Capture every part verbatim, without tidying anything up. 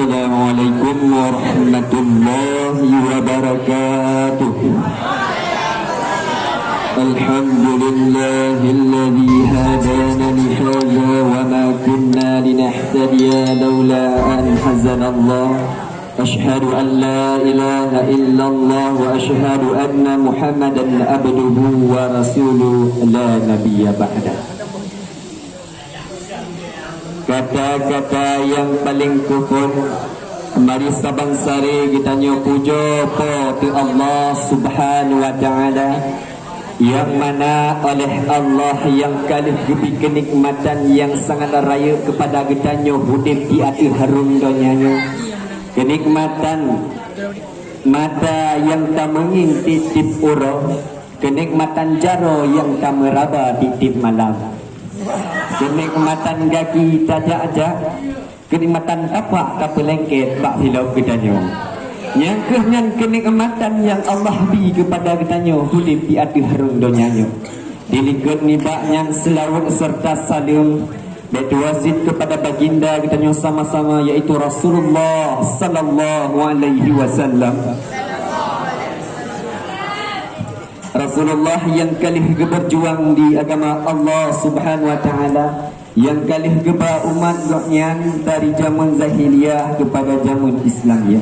Assalamualaikum warahmatullahi wabarakatuh. Alhamdulillahilladzi hadana li hadza wa ma kunna linahtadiya laula an hadanallah. Asyhadu an la ilaha illallah wa asyhadu anna Muhammadan abduhu wa rasuluh la nabiyya ba'dah. Kata-kata nyang paleng keuphon, mari saban sare geutanyoe pujoe Po teu Allah Subhanahu wa Ta'ala, nyang mana oleh Allah nyang ka lheueh geubri keunikmatan nyang sangat rayeuk keupada geutanyoe udeb di ateueh hareuem donya nyoe. Keunikmatan mata nyang tameungieng tieb-tieb uroe, keunikmatan jaroe nyang tameuraba tieb-tieb malam. Keunikmatan gaki tajak-jak, keunikmatan tapak tapeulengket bak silop geutanyoe. Nyang kheueh nyan keunikmatan nyang Allah bri keupada geutanyoe udeb di ateueh hareuem donya nyoe. Dilikot nibak nyan seulaweuet serta saleuem, bèk teuwasiet keupada baginda geutanyoe sama-sama, yaitu Rasulullah sallallahu alaihi wasallam. Rasulullah nyang ka lheueh geupeurjuang di agama Allah Subhanahu wa Ta'ala, nyang ka lheueh geuba umat gobnyan dari jameun jahiliyah keupada jameun Islamiyah,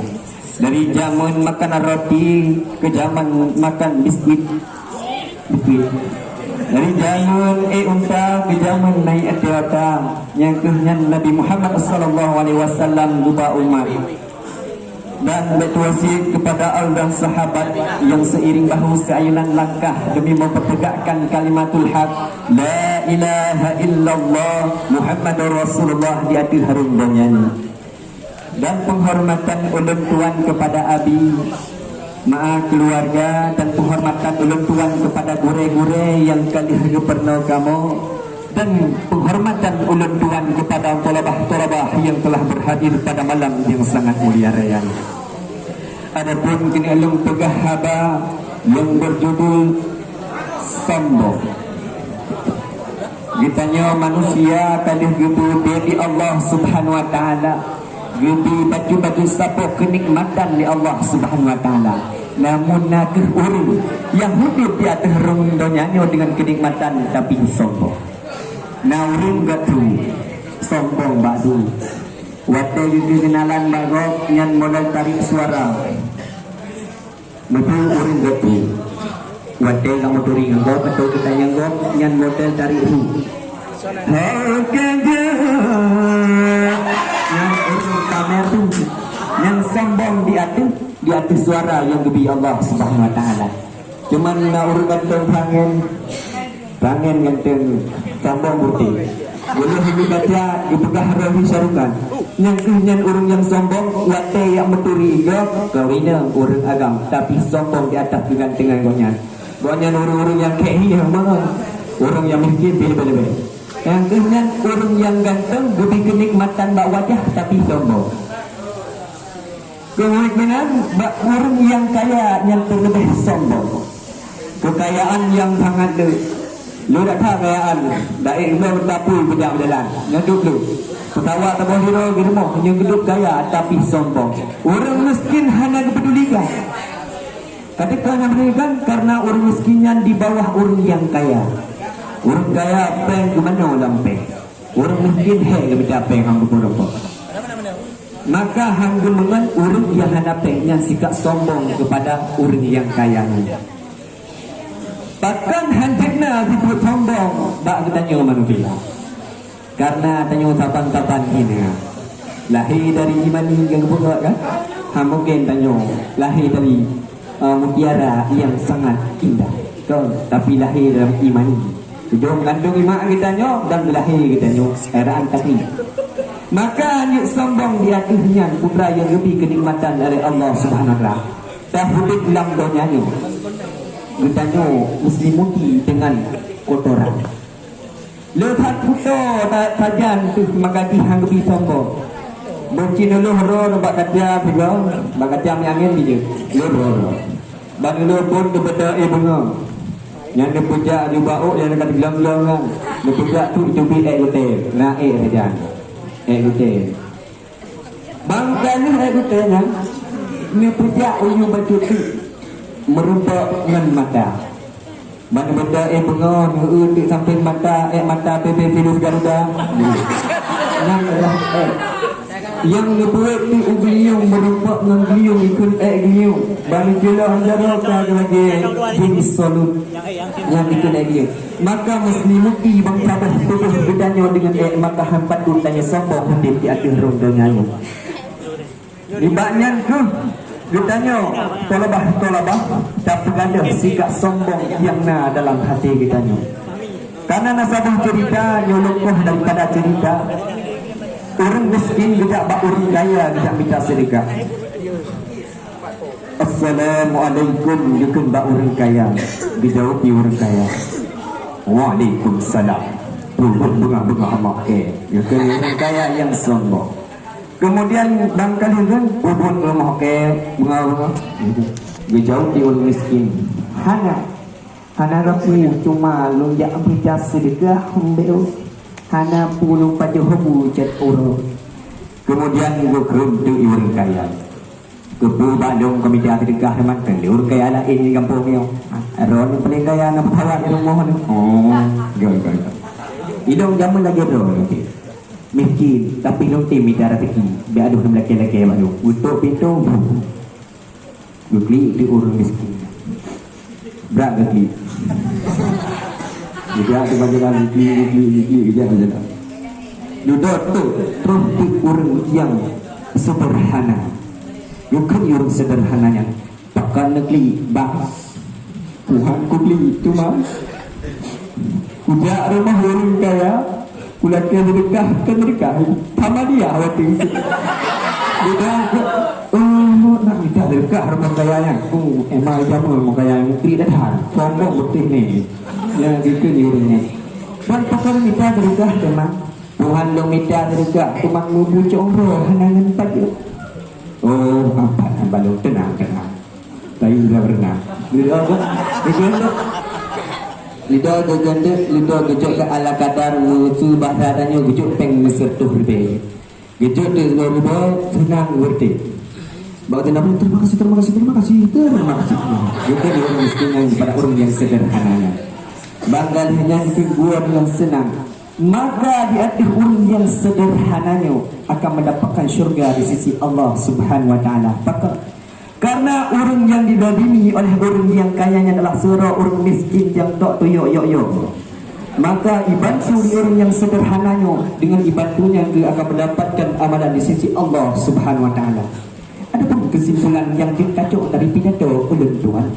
dari jameun makan roti keu jameun makan biskuit, biskuit, dari jameun ék unta keu jameun naik ateueh ata, nyang kheueh nyan Nabi Muhammad sallallahu alaihi wasallam geuba umat. Dan bèk teuwasiet keupada al dan sahabat nyang seiring bahu seuayunan langkah demi mempertegakkan kalimatul haq, la ilaha illallah Muhammadur Rasulullah, di ateueh hareuem donya nyoe. Dan penghormatan ulôn tuan kepada abi, ma keluarga, dan penghormatan ulôn tuan kepada gurèe-gurèe nyang ka lheueh geupeurunoe kamoe, dan penghormatan ulôn tuan kepada thalabah-thalabah nyang telah berhadir pada malam nyang sangat mulia raya nyoe. Adapun keuneuk lôn peugah haba nyang berjudul sombong. Geutanyoe manusia ka lheueh geubri di Allah Subhanahu wa Ta'ala, geubri bacut-bacut saboh keunikmatan lé Allah Subhanahu wa Ta'ala. Namun na kheueh ureueng nyang udeb di ateueh rhueng donya nyoe deungon keunikmatan, tapi sombong. Na ureueng geutu sombong bak su. Watèe geukeunalan bak gob nyan model tarék suara. Meuturi ureueng geutu. Watèe ka meuturi ngon gob atau geutanyong gob nyan model tarék su. Hai kagak. Nyan ureueng pamer su. Nyan sombong di ateueh, di ateueh suara nyang geubri Allah Subhanahu wa Ta'ala. Cuman na ureueng ganteng pangen, pangen ganteng, sombong beutôi. Ulôn hidup baca geupeugah roh di sarukan. Nyang kheueh nyan ureueng nyang sombong, watèe jak meuturi gob, kawina ureueng agam, tapi sombong di ateueh keugantengan gobnyan. Gobnyan ureueng-ureueng nyang kèk hieng bangai, ureueng nyang miskin pih leubeh-leubeh. Nyang kheueh nyan ureueng nyang ganteng geubri keunikmatan bak wajah, tapi sombong. Keuhai meunan bak ureueng nyang kaya nyang teuleubeh sombong. Keukayaan nyang sangat le. Le that kayaan, daék lom tapui beudang jalan, nyoe duek le. Peusawat saboh sidroe di rumoh, nyoe geuduek kaya, tapi sombong. Ureueng miskin hana geupedulikan. Ka teuka nyang meurikan karena ureueng miskin nyan di bawah ureueng nyang kaya. Ureueng kaya péng geumanoe lam péng. Ureueng miskin hèk geumita péng nyang beupeurumpok. Maka han geumeungon ureueng nyang hana péng nyan sikap sombong keupada ureueng nyang kaya nyan. Pakon han jeuet na sifeuet sombong bak geutanyoe manusia? Karena tanyoe saban-saban hina. Lahé dari imani nyang geupeugah kan? Han mungken tanyoe lahé dari, eh, mutiara nyang sangat indah. Kon, tapi lahé dalam imani. Tujoh mengandung iman geutanyoe dan lahé geutanyoe heran tadi. Maka nyang sombong di ateueh nyan putra nyang geubri keunikmatan oleh Allah Subhanahu wa Taala. Dah udeb lam donya nyoe, geutanyoe muslimuti dengan kotoran. Le that kuto ta-, sajan teuh maka jih han geubri sombong. Beucin uloh ro bak kaca sigoe, bak kaca mi angén bijéh. Uloh ro. Ban uloh phon teubeudôh éh beungoh. Nyan neupeujak aju bak ôk nyang ka teuglong-glong nyan. Neupeujak tu teubiet ék gutée. Na ék sajan. Ék gutée. Bang ka lheueh ék geutanyoe, neupeujak uyu bacut teuk meurumpok ngon mata. Ban benda ék beungoh neueu teuk sampéng mata, ék mata P P Virus Garuda. Nyan adalah ék. Nyang neubuet teuk u geulinyueng meurumpok ngon geulinyueng ikheun ék geulinyueng. Ban neucilok hanjaro ka lagée jin solut. Nyan ikheun ék geulinyueng. Maka meuseulimuti bansaboh tuboh geutanyoe deungon ék, maka han patôt tanyoe sombong udeb di ateueh rhueng donya nyoe. Nibak nyan kheueh geutanyoe thalabah-thalabah tapeugadôh sikap sombong nyang na dalam até geutanyoe. Kana na saboh ceurita nyang lôn koh daripada ceurita ureuëng miskin geujak bak ureuëng kaya geujak mita seudeukah. "Assalamualaikum," geukheun bak ureuëng kaya. Geujaweueb di ureuëng kaya, "Waalaikumsalam." Peubuet beungah-beungah mak kée, geukheun ureuëng kaya nyang sombong. Keumudian bang ka lheueh, "Peubuet beungah mak kée, beungah-beungah?" Geujaweueb di ureuëng miskin, "Hana, hana rapu, cuma lôn jak mita seudeukah, hana peue lôn pajoh bu cit uroe." Keumudian geukheun teuk di ureuëng kaya, "Keupeue bak lôn ka mita seudeukah teuma keu ureuëng kaya laén di gampông nyoe? Droeneuh paléng kaya na peusawat di rumoh nyoe." Oh, geu, geu, geu. Ilôn jameun lagée droeneuh cit. Miskin, tapi lôn tem mita raseuki. Bèk adoh lôn lakée-lakée bak lôn. Geutok pintoe. Geuklik teuk ureuëng miskin. Brat geuklik. Geujak teuk bak jalan, geuklik, geuklik, geuklik, geujak bak jalan. Dudoe teuk, troh teuk ureuëng nyang seudeurhana. Geukheun ureuëng seudeurhana nyan, "Pakon neuklik, Bang?" "Tuhan kuklik, cuma kujak rumoh ureuëng kaya, kulakée seudeukah, keu seudeukah, hana hadiah watée itu." Dudoe, "Oh, nak mita seudeukah rumoh kaya nyan. Oh, emang jameun rumoh kaya nyan, neuklik dah that. Sombong beutih nyoe." Nyan geukheun ureuëng nyan, "Bang, pakon mita seudeukah teuma?" "Tuhan lôn mita seudeukah, teuma meubucok uroe hana ngon pajoh." "Oh, ampat haba lôn, teunang, teunang. Tayu udah beureunak." Lidoe geuh, lidoe geuh. Lidoe geuh geudeuk, lidoe geujok keu ala kadar, meuseu bahasa tanyoe geujok péng meuseutoh ribée. Geujok teuk sigoe ribée, seunang beureuti. Bak teunang, "Terima kasih, terima kasih, terima kasih, terima kasih." Geukheun ureuëng miskin nyan pada ureuëng nyang seudeurhana nyan. Bang ka lheueh nyan keu geuwoe nyang seunang. Maka di ateueh ureuëng nyang seudeurhana nyoe akan mendapatkan syurga di sisi Allah Subhanahu wa Taala. Pakon? Karena ureuëng nyang didolimi oleh ureuëng nyang kaya nyan adalah sidroe ureuëng miskin nyang tok tuyok yok-yok. Maka ibantu di ureuëng nyang seudeurhana nyoe, dengan ibantu nyan geuh akan mendapatkan amalan di sisi Allah Subhanahu wa Taala. Adapun kesimpulan nyang jeuet tacok dari pidato ulôn tuan,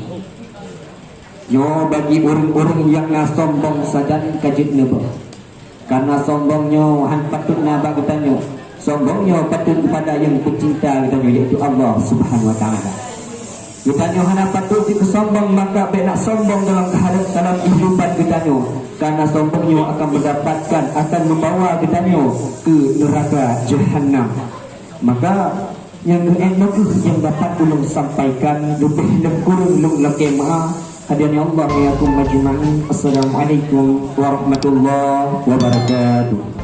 nyoe bagi ureuëng-ureuëng nyang na sombong sajan ka jeuet neuboh. Karena sombong nyoe han patôt na bak geutanyoe. Sombong nyoe patôt kepada nyang peucinta geutanyoe, yaitu Allah Subhanahu wa Taala. Geutanyoe hana patôt jikeusombong, maka bék nak sombong dalam keuhadap, dalam kehidupan geutanyoe. Karena sombong nyoe akan mendapatkan, akan membawa geutanyoe keu neuraka Jahannam. Maka, nyang geuék nyoe kheueh nyang dapat ulôn sampaikan, leubeh lom kureueng lôn lakée meu'ah. Hadanallahu wa iyyakum ajma'in. Assalamualaikum warahmatullahi wabarakatuh.